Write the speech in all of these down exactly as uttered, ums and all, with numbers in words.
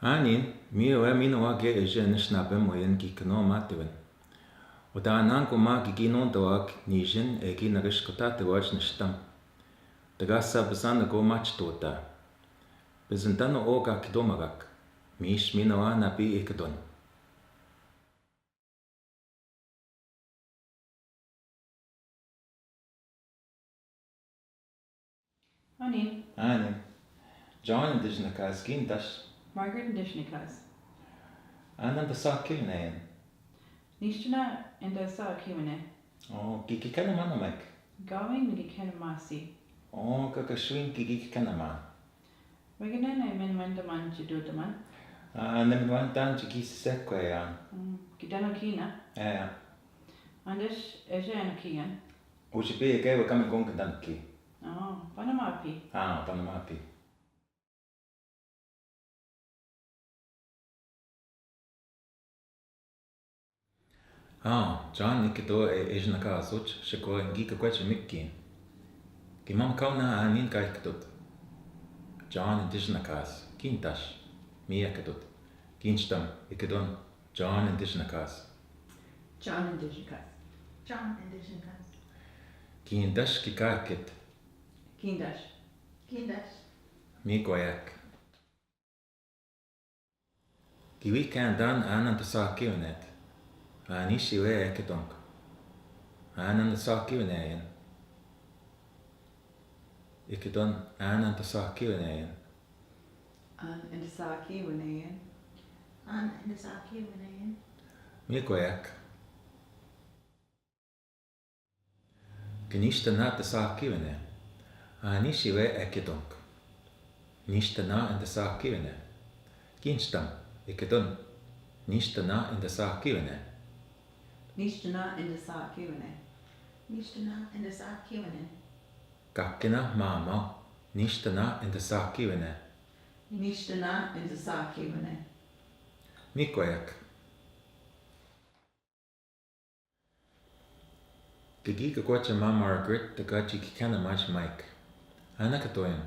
Anin, mi ue mi noa ge eje nishna be moyen ki kno ma te wen. Oda anan ko ma ki ki non to ak nijin e ki nagash kota te waj nishtam. Daga sa bezan ko mach tota. Bezan tano o ka kido magak. Mish mi noa na bi ikdon. Anin. Anin. John in dishna kas kin dash. Margaret in dishna kas. Anan da sa kiwne. Nishtana in da sa kiwne. Oh, ki ki kana mana maik. Gawin ki kana masi. Oh, ka ka shwin ki ki kana ma. Wegenen e men wen daman ci do daman. Ah, ne men wan tan ci ki se kwe ya. Mm, ki dano kina. Eh. Andes eje ano kiyan. Uci pi ke we kami kon ke dan ki. Oh, pana mapi. Ah, pana mapi. Ah, John ni kito e ejna ka such shiko ngi ka kweche mikki. Ki mam kauna anin ka ikitut. John in dishna kas. Kin tash. Mi ikitut. Kin stam ikidon. John in dishna kas. John in dishna kas. John in dishna kas. Kin dash ki ka kit. Kin dash. Kin dash. Mi koyak. Ki wi kan dan anan ta sa kiwnet. Ani shi we ekidonk. Anan ta sa kiwneyen. Ikidon anan ta sa kiwneyen. An in de saki wenen. An in de saki wenen. Mi koyak. Ki nishta na ta saki wenen. Ani shi we ekidonk. Nishta na in de saki wenen. Kinstam, ikidon. Nishta na in de saki wenen. Nishta na in de saki wenen. Nishta na in de saki wenen. Kakina mama, nishta na in de saki wenen. Nishta na in de saki wenen. Mi koyak. Gigi ka kocha ma Margaret, ta ka chi ki kena mach Mike. Ana ka toyan.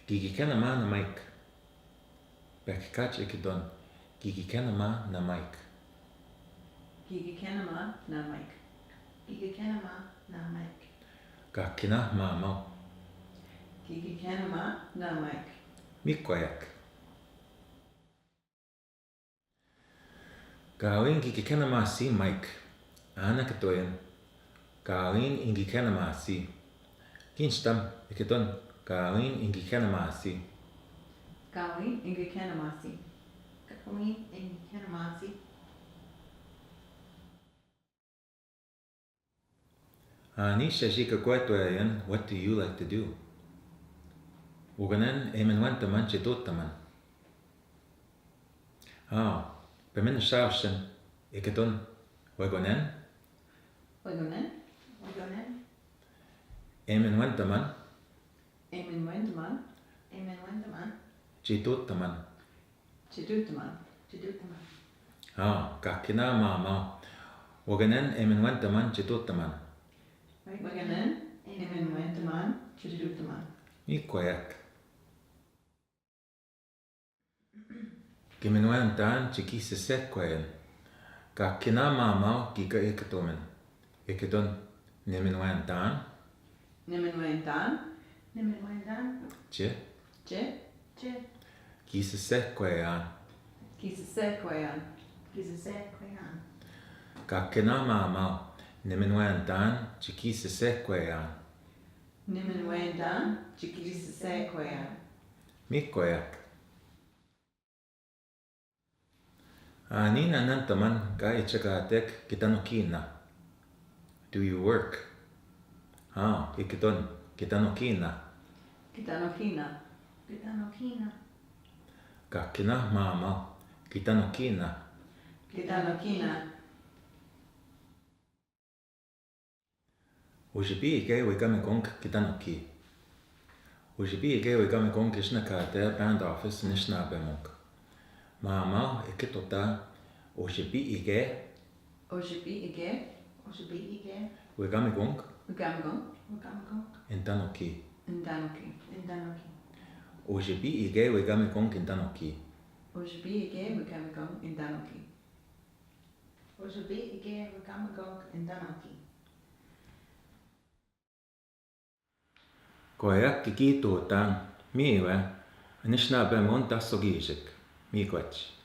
Gigi kena ma na Mike. Bek kach ikidon. Gigi kena ma na Mike. Gigi kena ma na Mike. Gigi kena ma na Mike. Kakina mama. Gigi kena ma na Mike. Mi koyak. Gawin gigi kena ma si Mike. Ana ka toyan. Gawin ingi kena ma si. Kinstam, ikidon. Gawin ingi kena ma si. Gawin ingi kena ma si. Gawin ingi kena ma si. Ani shashi ka kwetwayan, what do you like to do? Uganan emen wan taman chidut taman. Ah, pemen shawshan, ikidon, wegonen? Wegonen? Wegonen? Emen wan taman? Emen wan taman? Emen wan taman? Chidut taman. Chidut taman. Chidut taman. Ah, kakina mama. Waganen emen wan taman chidut taman. Waganen emen wan taman chidut taman. Mi koyak. Kimen wan tan chiki sese koyen. Kakina mama kika ikitomen. Ikidon. Nemen wan tan. Nemen wan tan. Nemen wan tan. Che. Che. Che. Ki sese koyan. Ki sese koyan. Ki sese koyan. Kakina mama. Nemen wan tan. Chiki sese koyan. Nemen wan tan. Chiki sese koyan. Mi koyak. Ani nanan taman ka ichakatek kitano kina. Do you work? Ha, ikidon, kitano kina. Kitano kina. Kitano kina. Kakina mama, kitano kina. Kitano kina. Ujibi ike wegami gong kitano ki. Ujibi ike wegami gong kishna kate band office nishna bemok. Mama ikitota ujibi ike. Ujibi ike. Ujibi ike. Wegami gong. Wegami gong. Wegami gong. Intano ki. Intano ki. Intano ki. Ujibi ike wegami gong intano ki. Hoje bi ige wikemigong indanaki. Hoje bi ige wikemigong indanaki. Koyak kiki tutang, miwe, Anishinaabe mun tasso gijik, miigwech.